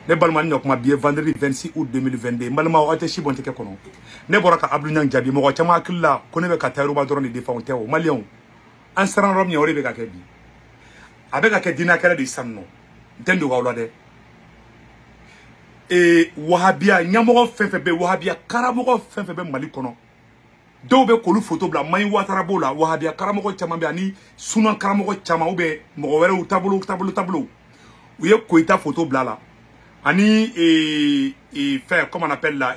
Ne balima ni ɲɔkuma bi ye vendredi 26 août 2022. N balimaw, aw tɛ si bɔn tɛgɛ kɔnɔ. Ne bɔra ka Abdou Niang jaabi. Mɔgɔ caman hakili la ko ne bɛ ka Tayiruba dɔrɔn de défend, o tɛ. O maliyɛnw, an siran yɔrɔ min, o de bɛ ka kɛ bi. A bɛ ka kɛ diinɛ kɛlɛ de sisan nɔ. N tɛ n dogo aw la dɛ. Wahabiya ɲɛmɔgɔ fɛn fɛn bɛ, wahabiya karamɔgɔ fɛn fɛn bɛ Mali kɔnɔ, dɔw bɛ k'olu photo bila. Mayi Watara b'o la, wahabiya karamɔgɔ caman bɛ, ani sunan karamɔgɔ caman, ou bien mɔgɔ wɛrɛw taabolo taabolo taabolo. U ye Koyita photo bila la, ani fɛn, comment on appelle la,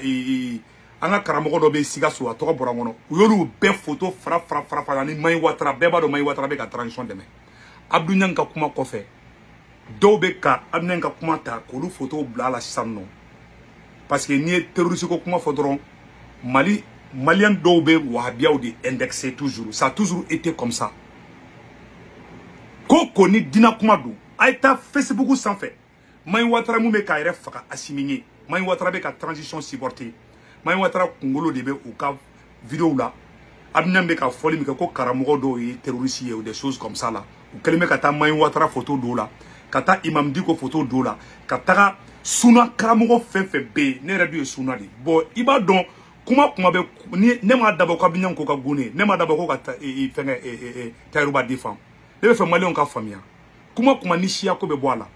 an ka karamɔgɔ dɔ bɛ Sikaso, a tɔgɔ bɔra n kɔnɔ. U y'olu bɛɛ photo fara fara fara fara, ani Mayi Watara. Bɛɛ b'a dɔn Mayi Watara bɛ ka transition dɛmɛ. Abdou Niang ka kuma kɔfɛ, dɔw bɛ ka Abdou Niang ka kuma ta k'olu photo bila a la sisan nɔ, parce que n'i ye terroriste ko kuma fɔ dɔrɔn, Mali maliyɛn dɔw bɛ wahabiyaw de indexer toujours. Ça a toujours été comme ça. Ko ni diinɛ kuma don, a ye taa Facebook sanfɛ. Mayi Watara mun bɛ k'a yɛrɛ faga Asimi ye, Mayi Watara bɛ ka transition supporter. Mayi Watara kunkolo de bɛ u ka vidéo la. Abdou Niang bɛ ka fɔli min kɛ ko karamɔgɔ dɔw ye terroriste ye ou des choses comme ça la, u kɛlen bɛ ka taa Mayi Watara photo dɔw la, ka taa Imam Dicko photo dɔw la, ka taga suna karamɔgɔ fɛn fɛn bɛ yen. Ne yɛrɛ dun ye suna de. Bon, i b'a dɔn kuma bɛ ni ne m'a dabɔ ko Abdou Niang ko ka gun ne m'a dabɔ ko ka fɛngɛ Tayiruba défend. Ne bɛ fɛ maliyɛnw ka faamuya, kuma ni siya ko bɛ bɔ a la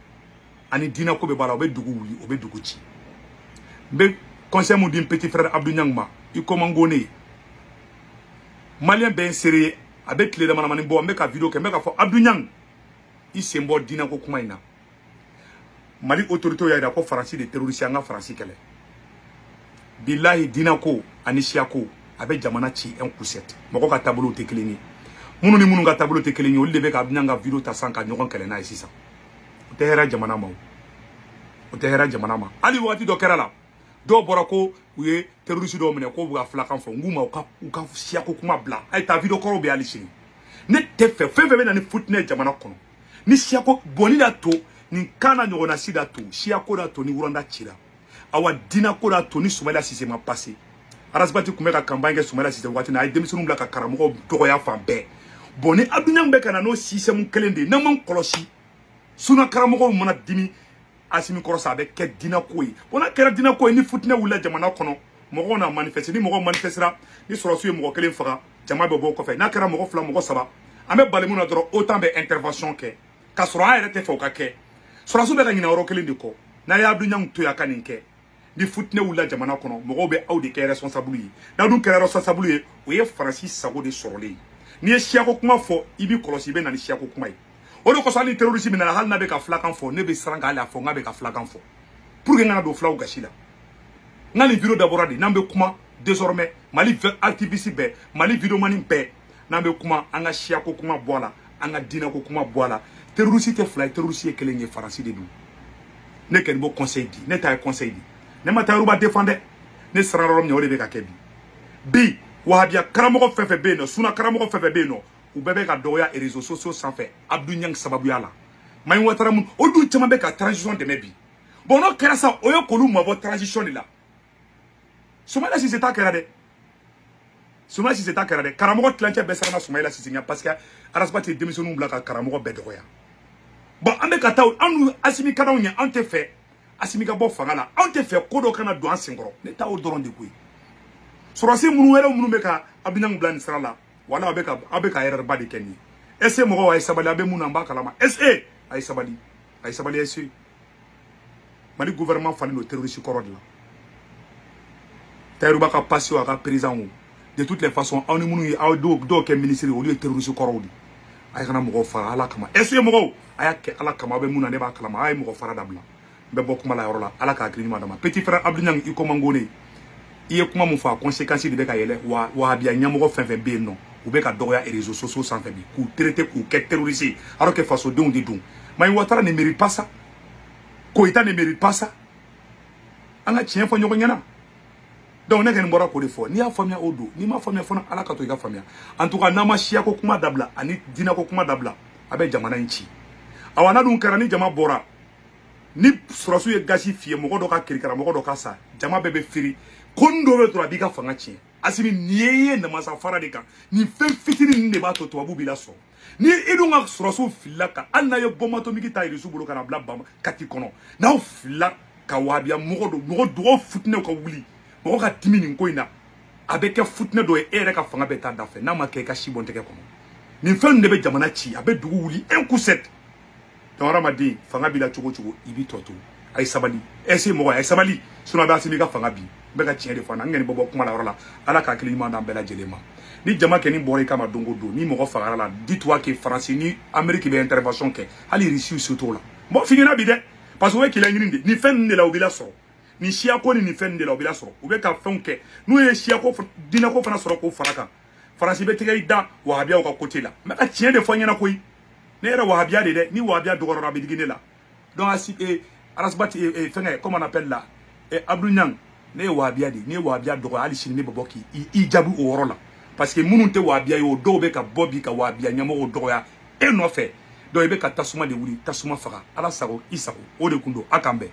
ani diinɛ ko bɛ bɔ a la, o bɛ dugu wuli, o bɛ dugu ci. N bɛ conseil mun di n petit frère Abdou Niang ma, i ko man go ne ye, maliyɛn bɛɛ ye seere ye. A bɛ tile dama damani bɔ, n bɛ ka vidéo kɛ, n bɛ k'a fɔ Abdou Niang, i sen bɔ diinɛ ko kuma in na. Mali autorité y'a jira ko Faransi de terroriste, an ka Faransi kɛlɛ. Bilahi, diinɛ ko ani siya ko, a bɛ jamana ci un coup sec. Mɔgɔ ka taabolow tɛ kelen ye. Minnu ni minnu ka taabolo tɛ kelen ye, olu de bɛ ka Abdou Niang ka vidéo ta sisan ka ɲɔgɔn kɛlɛ n'a ye sisan. O tɛ hɛrɛ jamana ma, o tɛ hɛrɛ jamana ma. Hali waati dɔ kɛra la, dɔw bɔra ko u ye terroriste dɔw minɛ k'o bɛ ka filakan fɔ. N k'u ma u ka siyako kuma bila. A ye taa vidéo kɔrɔw bɛ hali sini. Ne tɛ fɛ fɛn fɛn bɛ na ni futinɛ jamana kɔnɔ. Ni siyako bɔnni da to nin kan na, ɲɔgɔnna si da to siyako da to ni Rwanda cira, awa diinɛ ko da to ni Soumaïla Cissé ma passé. Ras Bath tun bɛ ka campagne kɛ Soumaïla Cissé waati na, a ye denmisɛnninw bila ka karamɔgɔw dɔgɔya fan bɛɛ. Bon, ni Abdou Niang bɛ ka na n'o système kelen de ye, n'an m'an kɔlɔsi, suna karamɔgɔw mana dimi Asimi kɔrɔ sa, a bɛ kɛ diinɛ ko ye. Bon, n'a kɛra diinɛ ko ye, ni futinɛ wulila jamana kɔnɔ, mɔgɔw na manifester. Ni mɔgɔw manifestera, ni sɔrɔsiw ye mɔgɔ kelen faga, jama bɛ bɔ o kɔfɛ. N'a kɛra mɔgɔ fila, mɔgɔ saba, an bɛ bali mun na dɔrɔn, OTAN bɛ intervention kɛ k'a sɔrɔ an yɛrɛ tɛ fɛ o ka kɛ. Sɔrɔsiw bɛ ka ɲinɛ yɔrɔ kelen de kɔ. N'a ye Abdou Niang to yen a ka nin kɛ, ni futinɛ wulila jamana kɔnɔ, mɔgɔw bɛ aw de kɛ responsable ye. N'aw dun kɛra responsable ye, o ye Faransi sago de sɔrɔlen ye. N'i ye siyako kuma fɔ, i b'i kɔlɔsi, i bɛ na ni siyako kuma ye. O de kosɔn, hali ni terroriste min nana, hali n'a bɛ ka filakan fɔ, ne bɛ siran k'ale a fɔ n k'a bɛ ka filakan fɔ, pour que n kana don filaw gasi la. N ka nin vidéo dabɔra de n'an bɛ kuma désormais, Mali activiste bɛɛ, Mali vidéoman bɛɛ, n'an bɛ kuma, an ka siyako kuma bɔ a la, an ka diinɛko kuma bɔ a la. Terroriste tɛ fila ye, terroriste ye kelen ye, Faransi de don. Ne kɔni b'o conseil di, ne ta ye conseil di. Ne ma Tayiruba défend dɛ. Ne siran yɔrɔ min, o de bɛ ka kɛ bi. Bi wahabiya karamɔgɔ fɛn fɛn bɛ yen nɔ, suna karamɔgɔ fɛn fɛn bɛ yen nɔ, u bɛɛ bɛ ka dɔgɔya réseaux sociaux sanfɛ Abdou Niang sababuya la. Mayi Watara mun, o dun caman bɛ ka transition dɛmɛ bi. Bon, n'o kɛra sa, o ye k'olu mabɔ transition de la. Soumaïla Cissé ta kɛra dɛ, Soumaïla Cissé ta kɛra dɛ. Karamɔgɔ tilancɛ bɛɛ siranna Soumaïla Cissé ɲɛ, parce que Ras Bath ye denmisɛnninw bila ka karamɔgɔ bɛɛ dɔgɔya. Bon, an bɛ ka taa, an dun Asimi ka d'anw ɲɛ, an tɛ fɛ Asimi ka bɔ fanga la, anw tɛ fɛ ko dɔ kana don an senkɔrɔ. Ne ta o dɔrɔn de koyi. Sɔrɔsi minnu wɛrɛ minnu bɛ ka Abdou Niang bila nin sira la, wala aw bɛ ka erreur ba de kɛ nin ye. SE mɔgɔw, a ye sabali. A bɛ mun na, an b'a kalama. SE, a ye sabali, a ye sabali. SE, Mali gouvernement falen don terroriste kɔrɔ de la. Tayiruba ka passé o, a ka président o, de toutes les façons, aw ni minnu ye aw dɔw kɛ ministre ye, olu ye terroriste kɔrɔw de. A ye kana mɔgɔw fara Ala kama. SE mɔgɔw, a y'a kɛ Ala kama. Aw bɛ mun na, ne b'a kalama. A ye mɔgɔ fara dabila. N bɛ bɔ kuma la yɔrɔ la. Ala ka hakili ɲuman d'a ma. Petit frère Abdou Niang, i ko man go ne i ye kuma mun fɔ, a conséquence de bɛ ka yɛlɛ. Wa wahabiya ɲɛmɔgɔ fɛn fɛn bɛ yen nɔ, u bɛ ka dɔgɔya réseaux sociaux sanfɛ bi, k'u traiter, k'u kɛ terroriste ye, alors que fasodenw de don. Mayi Watara ne mérite pas ça, Koyita ne mérite pas ça. An ka tiɲɛ fɔ ɲɔgɔn ɲɛna. Donc ne kɔni bɔra k'o de fɔ. N'i y'a faamuya, o don. N'i ma faamuya fana, Ala ka to i ka faamuya. En tout cas, n'an ma siyako kuma dabila ani diinɛko kuma dabila, a bɛ jamana in ci. Awa, n'a dun kɛra ni jama bɔra, ni sɔrɔsiw ye gazi fiyɛ, mɔgɔ dɔ ka kirikara, mɔgɔ dɔ ka sa, jama bɛɛ bɛ firi. Ko n dɔ bɛ dɔrɔn, a b'i ka fanga tiɲɛ. Asimi, nin ye namasa fara de kan. Nin fɛn fitinin ninnu de b'a to tubabu b'i lasɔrɔ. Ni i dun ka sɔrɔsiw filila, ka hali n'a ye bombe atomique ta Irisiw bolo ka na bila Bama Kati kɔnɔ, n'aw filila Ka wahabiya mɔgɔ dɔ mɔgɔ dugawu futinɛw ka wuli mɔgɔ ka dimi nin ko in na a bɛ kɛ futinɛ dɔ ye e yɛrɛ ka fanga bɛ taa da fɛ n'a ma kɛ i ka si bɔn tɛgɛ kɔnɔ nin fɛn de bɛ jamana ci a bɛ dugu wuli un coup sec. Donc hadamaden fanga b'i la cogo cogo i b'i tɔ to a ye sabali ese mɔgɔ a ye sabali sinon a bɛ Asimi ka fanga bin. N bɛ ka tiɲɛ de fɔ n kɔni bɛ bɔ kuma la yɔrɔ la ala ka hakili ɲuman d'an bɛɛ lajɛlen ma. Ni jama kɛni bɔra i kama don o don ni mɔgɔ fagara la, dis-toi que Faransi ni Amérique bɛ intervention kɛ hali Russie se t'o la. N b'o f'i ɲɛna bi dɛ parce que o ye kɛlɛ ɲini de nin fɛn ninnu de la u b'i lasɔrɔ nin siyako ni nin fɛn ninnu de la u b'i lasɔrɔ u bɛ ka fɛnw kɛ n'u ye siyako diinɛko fana sɔrɔ k'o fara kan Faransi bɛ tigɛ i da wahabiyaw ka côté la. N bɛ ka tiɲɛ de fɔ n ɲɛna koyi ne yɛrɛ wahabiya de dɛ ni wahabiya dɔgɔyara a bɛ digi ne la. Donc asi Arasbati fɛngɛ comment on appelle là Abdou Niang ne ye wahabiya de ne ye wahabiya dɔgɔya hali sini ne bɛ bɔ k'i jaabi o yɔrɔ la parce que minnu tɛ wahabiya ye o dɔw bɛ ka bɔ bi ka wahabiya ɲɛmɔgɔw dɔgɔya e nɔfɛ. Donc i bɛ ka tasuma de wuli tasuma faga ala sago i sago o de kun don a k'an bɛn.